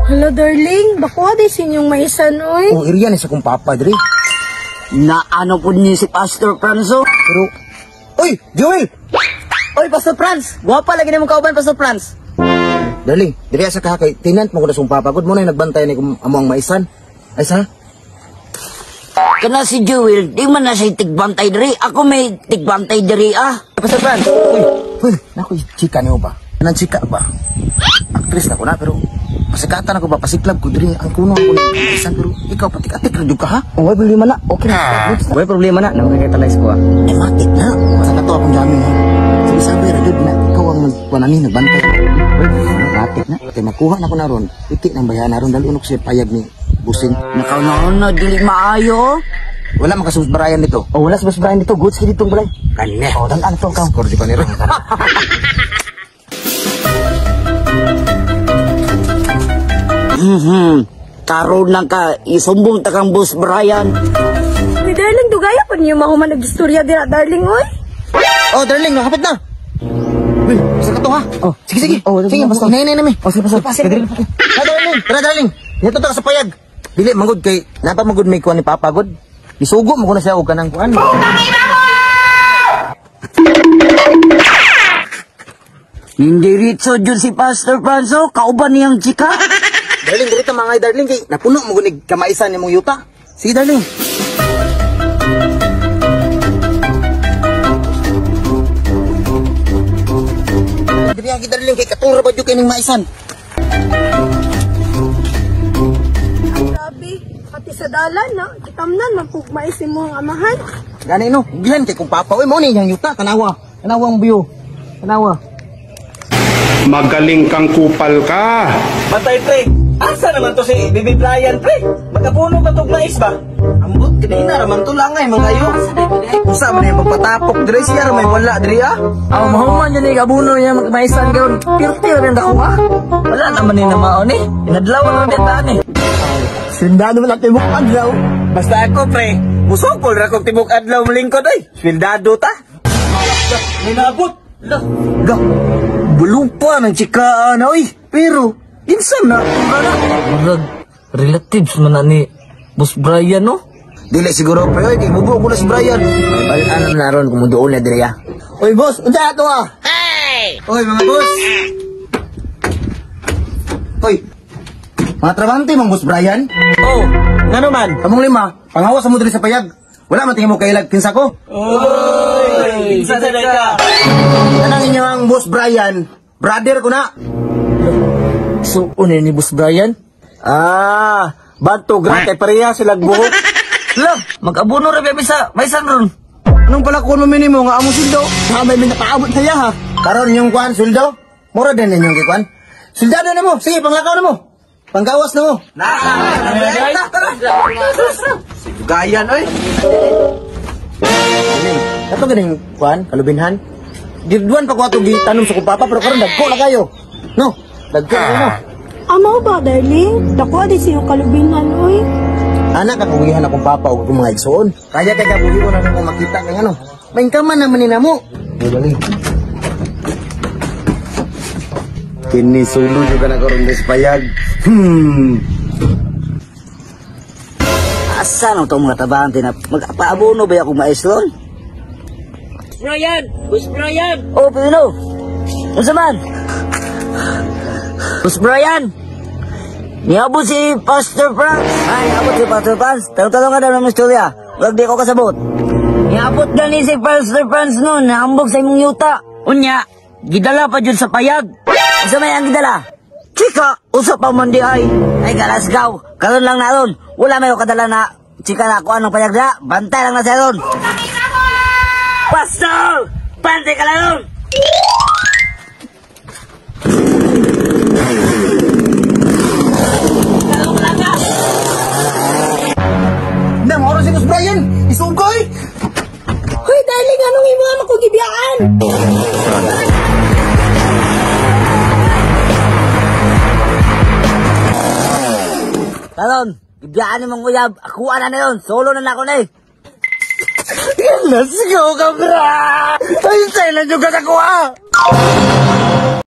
Hello, darling. Bakuha di sa inyong maisan, oy. Oh, iriyan ni sa kong papa diri. Na ano po ni si Pastor Franzo? Pero oy, Joel! Oy, Pastor Franz! Guwapa lagi na mong kauban, Pastor Franz. Darling, diri sa ka kay tenant mo ko na sa kong papa. Good mo na nagbantay ni kung amo ang maisan. Ay sa? Kana si Jewel, di man na siya tigbantay diri. Ako may tigbantay diri ah. Pastor Franz. Uy, uy, nako chika nimo ba? Nang chika ba? Actress na ko na pero pasikatan ako ba pasiklab ko diri ang kuno ako ng maisan pero ikaw patik-atik ra jud ka ha. Oh, way problema na. Okay na. Way problema na. Nakakitalize ko ah. Eh matik na. Sa kato akong jamming ha. Sabi sabi ra jud na ikaw ang nagkuan ni nagbantay. Uy, matik na. Kay makuha na ko na ron. Iti nang bayan na ron dalo ko siya payag ni Busing. Nakaw na dili maayo. Wala makasubos Brian dito. Oh, wala si Boss Brian dito. Goods ka ditong balay. Kanya. Oh, dan to ka. Score di pa ni ron. Karon lang ka, isumbong ta kang Boss Brian. Ni darling, dugaya pa niyo mahuman nag-istorya dira, darling, oy. Oh, darling, nakapit na. Uy, sa kato ha. Oh, sige, sige. Oh, sige, basta hinay na mi. Oh, sige, Pastor. Sige, tara, darling. Tara, darling. Dito ta sa payag. Dili mangod kay napa mangod may kuan ni Papa god. Isugo mo ko na siya og kanang kuan. Nindiritso jud si Pastor Franzo, kauban niyang chika. Darling, dili ta mga darling kay napuno mo gunig kamaisan nimong yuta. Sige, darling. Dili ang darling kay katura ba jud kay ning maisan. Grabe, pati sa dalan, na. Kitamnan, mapugmais ni mo ang amahan. Gani no, gilan kay kung papa oy mo ni yang yuta tanawa. Tanawa ang biyo. Tanawa. Magaling kang kupal ka. Bantay pre, asa naman to si Baby Brian pre? Magkapuno ba tog mais ba? Ambot kanina raman to langay mga ayo. Usa man yung pagpatapok diri siya may wala diri ah. Aw, mahuman yun eh, kabuno niya magmaisan karon. Pirti rin dako ah. Wala naman ni namaon eh. Inadlawan na din taan eh. Sindado man ang tibok adlaw. Basta ako pre, musukol ra kog tibok adlaw malingkod oy. Swildado ta. May naabot. Ga, bulupa ng chikaan oy. Pero, insan na. Murag, relatives man na ni Boss Brian no? Dili siguro pre oy kay mubo ko na si Brian. May balaan na ron kung muduol na diri ah. Oy boss, unsa ato ah? Hey! Oy mga boss. Oy. Mga trabante mong Boss Brian. Oh, ngano man? Kamong lima, panghawas mo diri sa payag. Wala man tingin mo kailag kinsa ko. Oy, kinsa ka? Kanang inyo ang Boss Brian, brother ko na. So, ano ni Boss Brian? Ah, bantog ra kay pareha sila buhok. Lah, mag-abuno ra biya sa maisan ron. Anong pala kuan mo minimo nga among sweldo? Ha, may nakaabot na ha. Karon yung kuan sweldo? Mura din ninyong gikuan. Soldado na mo. Sige, panglakaw na mo. Panggawas na mo. Gayan oy. Kato ganing kuan, kalubinhan. Girduan pa ko ato gitanom sa kong papa pero karon dagko na kayo. No, dagko na mo. Amaw ba, darling? Dako di sa iyong kalubinan, oy. Anak kakugihan akong papa og akong mga igsoon. Kaya kay kabuhi ko na nung makita kay ano. Maingkaman naman ni namo. Dali. Kini sulo juga na karon des payag. Asa na itong mga tabante na magpaabono ba akong mais ron? Brian! Boss Brian! Oh, Pino! Unsa man? Boss Brian! Niabot si Pastor Franz! Ay, niabot si Pastor Franz. Tanong-tanong ka daw ng istorya. Wag di ko kasabot. Niabot gani si Pastor Franz noon, naambog sa imong yuta. Unya, gidala pa dyan sa payag. Unsa may ang gidala? Chika, usa pa man di ay. Ay, kalasgaw. Karon lang na ron. Wala may kadala na chika na ako anong payag na. Bantay lang na siya ron. Pastor! Bantay ka lang ron! Nang oras si Boss Brian, isugay. Hoy, darling, anong imo nga makugibiyaan? Karon, gibiyaan ni mong uyab. Akuha na na yun. Solo na na ako na eh. Let's go, kabra! Ay, sa ilan yung kakakuha!